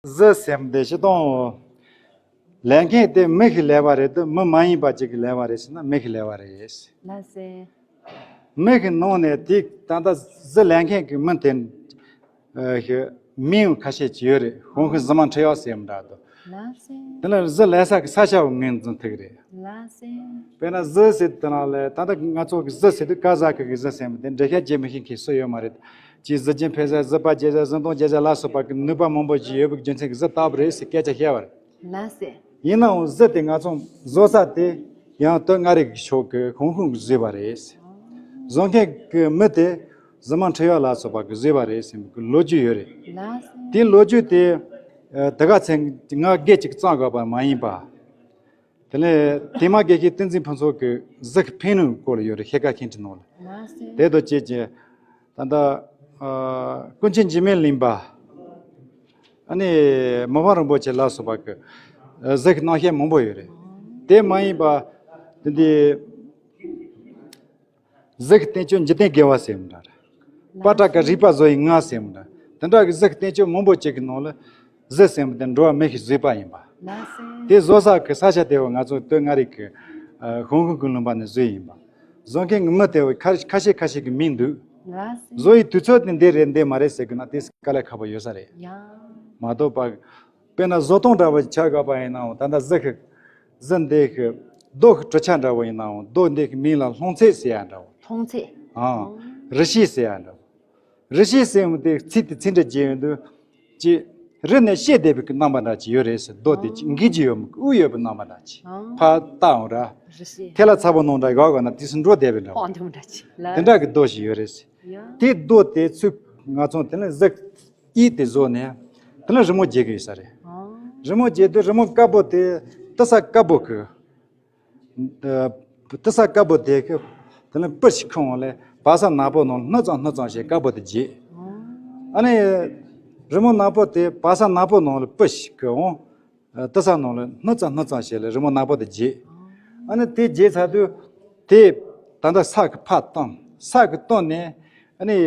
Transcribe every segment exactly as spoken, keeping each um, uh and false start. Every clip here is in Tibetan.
གཟི་ཟེར་དེ་སྤྱིར་བཏང་ལས་མཁན་དེ་མི་ཞིག་ལས་པ་རེད་དམ། མི་མ་ཡིན་པ་ཅིག་གིས་ལས་པ་རེད་ཟེར་ན་མི་ཞིག་ལས་པ་རེད། ལགས་སེ། མི་ཞིག་ནང་ནས་དེ་ད་ལྟ་གཟི་ལས་མཁན་གྱི་མི་དེ་ཨ་ཞིག་མིང་ཁ་ཤས་ཅིག་ཡོད་རེད། ཧོང་ཧོང་གཟི་མ་འཁྲི་ཡག་ཟེར་མི་འདྲ་འདུག་ལགས་སེ། དེ་ལ་གཟི་ལས་ས་གི་ས་ཆ་བོ་ངོས་འཛིན་ཐུབ་རེད། ལགས་སེ། དཔེར་ན་གཟི་ཟེར་དེ་ནང་ལ་ད་ལྟ་ང་ཚོ་གི་གཟི་ཟེར་དུས་ཀ་ཟ་གི་གི་གཟི་ཟེར་མི་དེ་འགྲེལ་བཤད་བྱེད་མི་ཤེས་མཁན་སུ་ཡོད་མ་རེད། ཅིག་གཟི་བརྗིད་འཕེལ་ས། གཟི་པ་རྒྱས་ས། གཟི་མདོང་རྒྱས་ས་ལ་སོགས་པ་གི་ནུས་པ་མང་པོ་ཅིག་ཡོད་པའི་རྒྱུ་མཚན་གྱིས་གཟི་བཏགས་པ་རེད་ཟེར་སྐད་ཆ་བཤད་པ་རེད། ལགས་སེ། ཡིན་ནའང་གཟི་དེ་ང་ཚོ་བཟོ་ས་དེ་ཡང་སྟོད་མངའ་རིས་ཀྱི་ཕྱོགས་ཀྱི་ཧོང་ཧོང་གིས་བཟོས་པ་རེད། བཟོ་མཁན་གྱི་མི་དེ་གཟི་མ་འཁྲི་ཡག་ལ་སོགས་པ་གིས་བཟོས་པ་རེད་ཟེར་བའི་ལོ་རྒྱུས་ཡོད་རེད། ལགས་སེ། དེའི་ལོ་རྒྱུས་དེ་ཨ་དེ་ག་ཚང་ང་སྒེར་གཅིག་བརྩམས་དགོས་པ་མ་ཡིན་པ། དེ་ནས་དེ་མ་དགེ་བཤེས་བསྟན་འཛིན་ཕུན་ཚོགས་ཀྱི་གཟི་གི་ཕན་ནུས་སྐོར་ལ་ཡོད་རེད། ཤེལ་དཀར་མཁན་ཁྲི་ནང་ལ། ལགས་སེ། དེ་དང་བཅས་ཀྱི་ད་ལྟ་ཨ་ཀུན་མཁྱེན་འཇིགས་མེད་གླིང་པ། ཨ་ནི་མི་ཕམ་རིན་པོ་ཆེ་ལ་སོགས་པ་གི་ཨ་གཟི་གི་རྣམ་བཤད་མང་པོ་ཡོད་རེད། དེ་མ་ཡིན་པ་དེ་འདི་གཟི་གི་བསྟན་བཅོས་འཇིག་རྟེན་དགེ་བ་ཟེར་མི་འདྲ་རེད། པ་ཏྲ་ཀ་རིག་པ་བཟོ་ཡི་ང་ཟེར་མི་འདྲ། དེ་འདྲ་གི་གཟི་གི་བསྟན་བཅོས་མང་པོ་ཅིག་གི་ནང་ལ་གཟི་ཟེར་མི་དེ་འགྲོ་བ་མི་ཞིག་བཟོས་པ་ཡིན་པ། ལགས་སེ། དེ་བཟོ་ས་གི་ས་ཆ་དེ་བ་ང་ཚོ་སྟོད་མངའ་རིས་ཀྱི་ཨ་ཧོང་ཧོང་གི་ལུང་པ་ནས་བཟོས་ཡིན་པ། བཟོ་མཁན་གྱི་མི་དེ་བ་ཁ་ཁ་ཤས་ཁ་ཤས་ཀྱི་མིང་འདུག་ལགས་སེ། བཟོ་ཡི་དུས་ཚོད་དེ་འདི་རེད་འདི་མ་རེད་ཟེར་གི་ན་དེ་དཀའ་ལས་ཁག་པོ་ཡོད་ས་རེད། ཡ། མ་གཏོགས་པ། དཔེར་ན་བཟོ་སྟངས་འདྲ་བོ་ཆ་དགོས་པ་ཡིན་ནའང་ད་ལྟ་གཟི་གི་གཟི་འདི་གི་རྡོ་གི་གྲུབ་ཆ་འདྲ་བོ་ཡིན་ནའང་རྡོ་འདི་གི་མིང་ལ་ལྷུང་བཙེག་ཟེར་ཡ་འདྲ་བོ། ལྷུང་བཙེག་ཨང་། རི་ཤེལ་ཟེར་ཡ་འདྲ་བོ། རི་ཤེལ་ཟེར་མི་དེ་ཚིག་དེ་ཚིག་འགྲེལ་བྱས་ཡོང་དུས་ཅི། རི་ནས་བཤད་བསྡད་པའི་གི་རྣམ་པ་འདྲ་ཅིག་ཡོད་རེད་ཟེར། རྡོ་དེ་ཅིག་འགྱེལ་གྱི་ཡོད་མི་དབུགས་ཡོད་པའི་རྣམ་པ་འདྲ་ཅིག་ཨང་། ཕར་བལྟ་འོང་ར། རི་ཤེལ། ཐལ་ལ་ཚ་པོ་ནང་འདྲ་ག་ག་ན་དུས་སུ་འགྲོ་བསྡད་པའི་འདྲ་བོ། ཨང་། དེ་འདྲ་ཅིག་ལ། དེ་འདྲ་གི་རྡོ་ཞིག་ཡོད་རེད་ཟེར། ཡ། དེ་རྡོ་དེ་ཚུར་ང་ཚོ་དེ་ནས་གཟི་གཡས་དེ་བཟོས་ནས་དེ་ལ་རི་མོ་རྒྱག་གི་ཡོད་ས་རེད། ཨང་། རི་མོ་རྒྱག་དུས་རི་མོ་དཀར་པོ་དེ་ཏི་ས་དཀར་པོ་གི་ཨ་ཏི་ས་དཀར་པོ་དེ་གི་དེ་ལ་སྤུ་ཞིག་ཁུར་འོང་ལས་བ་ས་ནག་པོ་ནང་སྣུ་ཙམ་སྣུ་ཙམ་བྱས་དཀར་པོ་དེ་རྒྱག་ཨང་། ཨ་ནི་རི་མོ་ནག་པོ་དེ་བ་ས་ནག་པོ་ནང་ལ་སྤུ་ཞིག་ཁུར་འོང་། ཨ་ཏི་ས་ནང་ལ་སྣུ་ཙམ་སྣུ་ཙམ་བྱས་ལས་རི་མོ་ནག་པོ་དེ་རྒྱག་ཨང་། ཨ་ནི་དེ་རྒྱག་ཚར་དུས་དེ་ད་ལྟ་ས་གི་ཕར་བཏང་། ས་གི་བཏང་ནས་ཨ་ནི་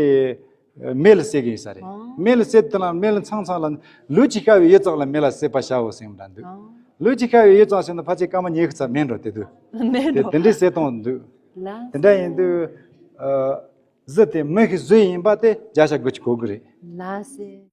མེ་ལ་བསྲེག་གི་ཡིན་ས་རེད། ཨང་། མེ་ལ་བསྲེག་དུས་ན་མེ་ལ་ཚང་ཚང་ལ་ལུག་ཅིག་ཤ་བའི་ཡུད་ཙམ་ལ་མེ་ལ་བསྲེག་པར་བྱའོ་ཟེར་བ་འདྲ་འདུག་ཨང་། ལུག་ཅིག་ཤ་བའི་ཡུད་ཙམ་ཟེར་ན་ཕལ་ཆེར་སྐར་མ་ཉི་ཤུ་ཙམ་མེད་འགྲོ་དེ་འདུག་མེད་དེ་འགྲོ། དེ་འདྲའི་བསྲེག་སྟངས་འདུག་ལ། དེ་འདྲ་ཡིན་དུས་ཨ་གཟི་དེ་མི་གིས་བཟོས་ཡིན་པ་དེ་བརྒྱ་ཆ་དགུ་བཅུ་གོ་དགུ་རེད། ལགས་སེ།